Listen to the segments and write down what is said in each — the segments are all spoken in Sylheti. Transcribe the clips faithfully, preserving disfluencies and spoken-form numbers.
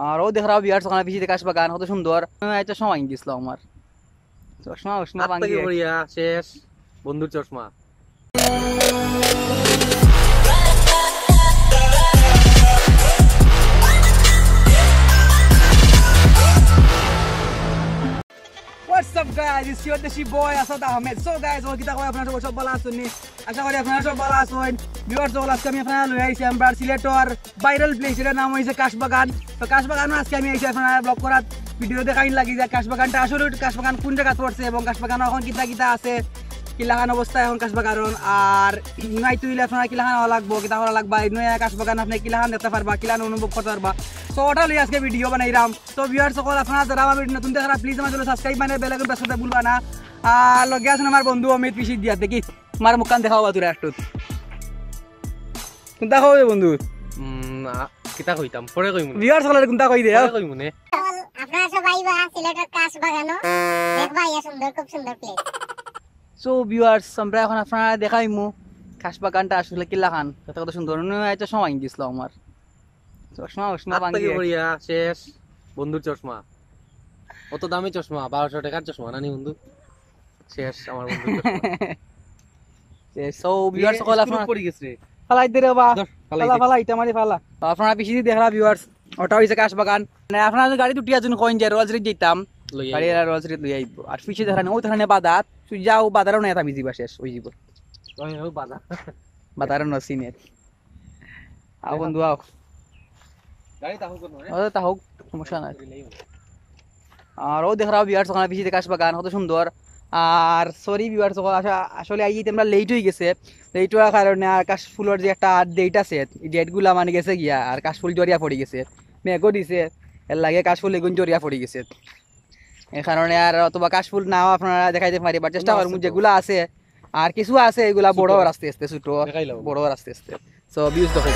আর অউ দেখরাও viewers, ওখানে পিছে কাশ বাগান কত সুন্দর। আমি একটা সময় গেছিল আমার চশমা উশমা ভাঙিয়া। শেষ বন্ধুর চশমা। What's up guys, it's your Deshi boy Asad Ahmed. So guys, অউ কিতা কয়, আপনারা সব ভালা আছইন নি? আশা করি আপনারা সব ভালা আছইন। Viewers অকল, আজকে আমি আপনারারে লই আইছি আমরার সিলেটর viral place, এটার নাম অইছে কাশ বাগান। তো কাশ বাগানো আজকে আমি আইছি আপনারারে vlog করার, video দেখাইন লাগি যে কাশ বাগানটা আসলে কাশ বাগান কোন জাগাত পড়ছে এবং কাশ বাগানো এখন কিতা কিতা আছে, কিলাখান অবস্থা এখন কাশ বাগানর। আর নাই তো অইলে আপনারা কিলাখান অওয়া লাগবো, কিতা করা লাগবো, এই নয়া কাশ বাগান আপনি কিলাখান দেখতা পারবা, কিলাখান অনুভব করতা পারবা। So ওটা লই আজকে video বানাইরাম। তো viewers অকল, আপনারা যারা আমার video নতুন দেখরা, please আমার channel subscribe মানে bell icon press করতে ভুলবা না। আর লগে আছইন আমার বন্ধু অমিত পিছে দিয়া, দেখি আমার মুখখান দেখাও বা তোরা একটু। কোনটা কও রে বন্ধু? উম, আ, কিতা কইতাম? পরে কইমু নে। Viewers অকলরে কোনটা কই দে, পরে কইমু নে। আপনারা সবাই বা সিলেটর কাশ বাগানো দেখবা, ইয়া সুন্দর, খুব সুন্দর place। So viewers, আমরা এখন আপনারারে দেখাইমু কাশ বাগানটা আসলে কিলাখান, কত কত সুন্দর। নয়া একটা সময় গেছিল আমার চশমা উশমা ভাঙিয়া। শেষ বন্ধুর চশমা। অত দামি চশমা, বারোশো টাকার চশমা, না নি বন্ধু? শেষ আমার বন্ধুর চশমা। শেষ। So viewers অকল, আপনারা পড়ি গেছে রে। ফালাই দে রে বা। ধর, ফালাই ফালা, দে। ফালা, ইটা মারি ফালা। তো আপনারা পিছে দেখরা viewers, ওটা অইছে কাশ বাগান। মানে আপনারা যদি গাড়িত উঠিয়া যদি কইন যে রোয়ালছড়িত যাইতাম, লই গাড়ি আইবো। এরা রোয়ালছড়িত লই আইবো। আর পিছে দেখরা নি, অউ দেখরা নি বাদাত, তুই যাও বাদারও নাই, আমি যিবা শেষ অই যিবো। ওই, ওই বাদা। বাদারও না সিনের। আও বন্ধু, আও। গাড়ি তাহুক করবো, হ্যাঁ? ও, তাহুক, সমস্যা নাই। আর অউ দেখরাও viewers, ওখানে পিছে কাশ বাগান, কত সুন্দর। আর sorry viewers অকল, আসা-, আসলে আইতে আমরা late অই গেছে। Late অওয়ার কারণে আর কাশ ফুলর যে একটা date আছে, এই date গুলা মানে গেছে গিয়া, আর কাশ ফুল ঝরিয়া পড়ি গেছে। মেঘও দিছে, এর লাগি কাশ ফুল এগুন ঝরিয়া পড়ি গেছে। এই কারণে আর অথবা কাশ ফুল নাও আপনারারে দেখাইতে পারি, but চেষ্টা করমু যেগুলা আছে, আর কিছু আছে, এগুলা বড় অর আস্তে আস্তে, ছোট দেখাইলাম। বড় অর আস্তে আস্তে। So views দেখো।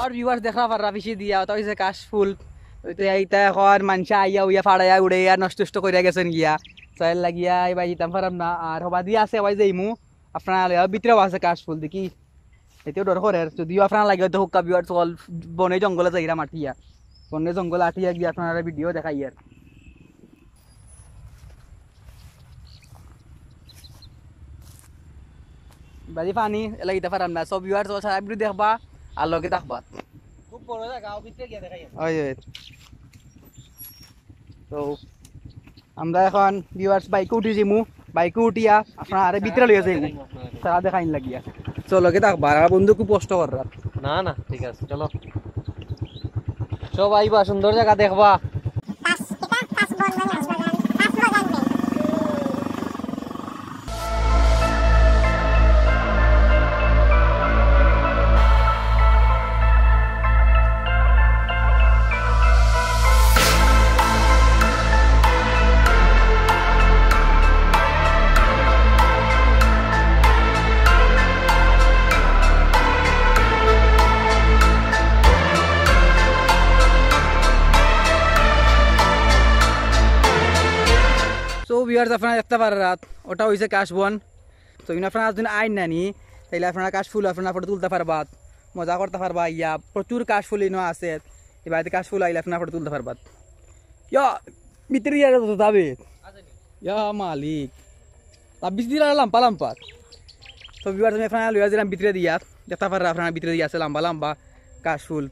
আর viewers দেখরা পাররা পিছে দিয়া, ওটা অইছে কাশ ফুল। ওই তো এইটা এখন মানষে আইয়া উইয়া ফাড়াইয়া উড়াইয়া নষ্ট নষ্ট করিয়া গেছইন গিয়া। So এর লাগিয়া এবার ইতাম পারাম না, আর হবাদি আছে ওই যাইমু। আপনারা লইয়া ভিতরেও আছে কাশ ফুল দেখি। এতেও ডর করের, যদিও আপনারা লাগে হয়তো হুক্কা viewers অকল বনে জঙ্গলে যাইরা মাতিয়া। বনে জঙ্গলে আটিয়া গিয়া আপনারারে video দেখাইয়ার। বাজি পানি, এলা ইতা পারাম না। So viewers অকল সারা video দেখবা, আর লগে থাকবা। খুব বড় জাগা, ভিতরে গিয়া দেখাইয়ার। ওই, ওই। তো আমরা এখন viewers bike-ও উঠি যাইমু, bike-ও উঠিয়া আপনারারে ভিতরে লইয়া যাইমু, সারা দেখাইন লাগিয়া। চলো, লগে থাকবা, আর বন্ধু খুব কষ্ট কররা। না, না, ঠিক আছে, চলো। সব আইবা, সুন্দর জাগা দেখবা। So viewers, আপনারা দেখতা পাররা, ওটা অইছে কাশবন। তো ইনো আপনারা যদি আইন নানি, তাইলে আপনারা কাশফুল আপনারা ফটো তুলতা পারবা, মজা করতা পারবা, ইয়া প্রচুর কাশফুল ইনো আছে। এই বাড়িতে কাশফুল আইলে আপনারা ফটো তুলতা পারবা। ইয়া, ভিতরে ইয়া তো যাবে। ইয়া মালিক। তা বিশ দিন আর লাম্পা লাম্পা। তো viewers, আমি আপনারা লইয়া দিলাম ভিতরে দিয়া। দেখতা পাররা আপনারা ভিতরে দিয়া আছে লাম্বা লাম্বা কাশফুল।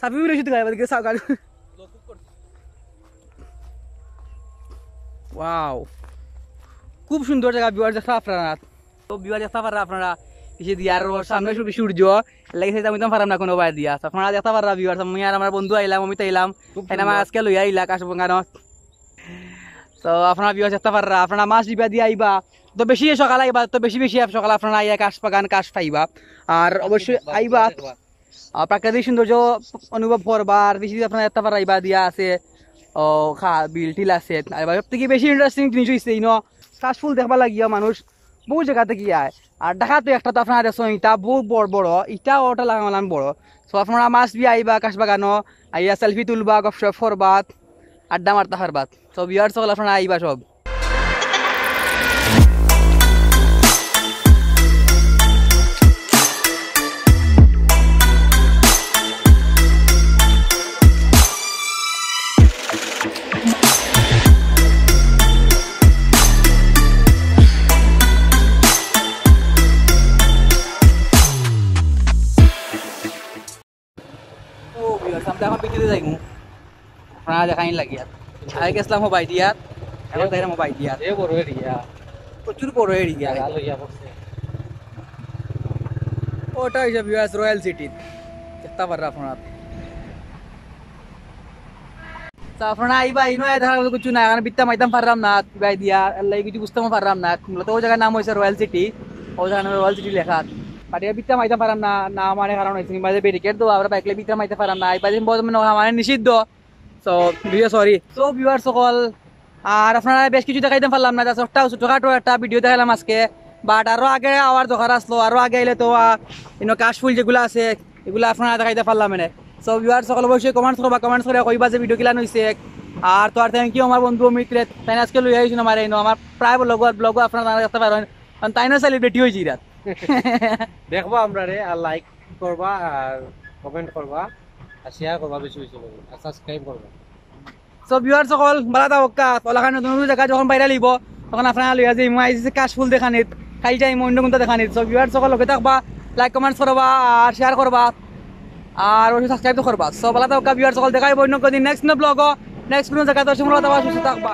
সাফি বিরো শুধু গায়ে বাদ গেছে গাড়ি। Wow, খুব সুন্দর জাগা viewers, দেখতা পাররা। তো viewers, দেখতা পাররা আপনারা, এই যে দিয়ার রোড, সামনে শুধু সূর্য, লাগে সেটা আমি তো পারলাম না কোনো বাদ দিয়া। তো আপনারা দেখতা পাররা viewers, আমি আর আমার বন্ধু আইলাম, অমিত আইলাম, খুব এনে আমার সুন্দর। আজকে লইয়া আইলা কাশবন গানো। তো আপনারা ভিউয়ার্স দেখতা পাররা, আপনারা মাছ ডিবা দিয়া আইবা, তো বেশি সকাল আইবা, তো বেশি বেশি সকাল আপনারা আইয়া কাশ বাগান কাশ পাইবা। আর অবশ্যই আইবা, আর প্রাকৃতিক সৌন্দর্য অনুভব করবা। আর বেশি আপনারা দেখতা পাররা ইবা দিয়া আছে, ও খা বিল টিল আছে। আর এবার সব থেকে বেশি ইন্টারেস্টিং জিনিস হইছে ইনো কাশফুল দেখবা লাগিয়া মানুষ বহু জায়গা থেকে আয়। আর ঢাকাতে একটা তো আপনারা দেখছেন, ইটা বহুত বড় বড়, ইটা ওটা লাগান লাগান বড়। তো আপনারা মাছ বি আইবা কাশ বাগানো, আইয়া সেলফি তুলবা, গপশপ করবা, আড্ডা মারতা পারবা। তো ভিউয়ার্স সকল আপনারা আইবা সব। ও ভিউয়ার্স, আমরা এখন বিকেলে যাইমু। আপনারা দেখাইন লাগি আর। আগে গেছিলাম হবাই দিয়ার, এখন যাইলাম হবাই দিয়ার। এ বড় এরিয়া। প্রচুর বড় এরিয়া। জাগা লইয়া পড়ছে। ওটা হইছে ভিউয়ার্স রয়্যাল সিটি। দেখতা পাররা আপনারা। তো আপনারা আইবা, ইনো আইয়া দেখা গেল কিছু না, কারণ বিত্তা মাইতাম পারলাম না, ভাই দিয়া, আল্লাহ কিছু বুঝতাম পারলাম না। মূলত ওই জায়গার নাম হইছে রয়্যাল সিটি, ওই জায়গার নাম রয়্যাল সিটি লেখা। বাট বিত্তা মাইতাম পারলাম না, না মানে কারণ হইছে, বাজে ব্যারিকেড দেওয়া, আমরা বাইকলে বিত্তা মাইতে পারলাম না, এই বাজে বড় মানে নিষিদ্ধ। তো ভিডিও সরি। তো ভিউয়ার সকল, আর আপনারা বেশ কিছু দেখাইতাম পারলাম না, just একটা ছোটখাটো একটা ভিডিও দেখাইলাম আজকে। বাট আরো আগে আওয়ার দরকার আসলো, আরো আগে আইলে তো, আহ, ইনো কাশফুল যেগুলা আছে, এগুলা আপনারা দেখাইতে পারলাম এনে। So ভিউয়ার সকল অবশ্যই কমেন্টস করবা, কমেন্টস করে কইবা যে ভিডিও কিলান হইছে। আর তো আর থ্যাংক ইউ আমার বন্ধু অমিত রে, তাই আজকে লইয়া আইছুন আমার ইনো, আমার প্রায় ব্লগ, ব্লগ আপনারা দেখতে পারেন, কারণ তাই না সেলিব্রিটি হইছি রাত। দেখবা আমরা রে, আর লাইক করবা, আর কমেন্ট করবা, আর শেয়ার করবা বেশি বেশি করে, আর সাবস্ক্রাইব করবা। So ভিউয়ার সকল, বালা থাকউক্কা। ওলাখান নতুন নতুন জায়গা যখন বাইরে লইব, তখন আপনারা লইয়া যাইমু। আইছি কাশফুল দেখানিত, খালি যাইমু অন্য কোনটা দেখানিত। So ভিউয়ার সকল লগে থাকবা, লাইক কমেন্টস করবা, আর শেয়ার করবা, আর অবশ্যই সাবস্ক্রাইব তো করবা। So বালা থাকউক্কা ভিউয়ার সকল, দেখা হইব অন্য কোনো দিন নেক্সট কোনো ব্লগও, নেক্সট কোনো জায়গা। তো সে মূলত সুস্থ থাকবা।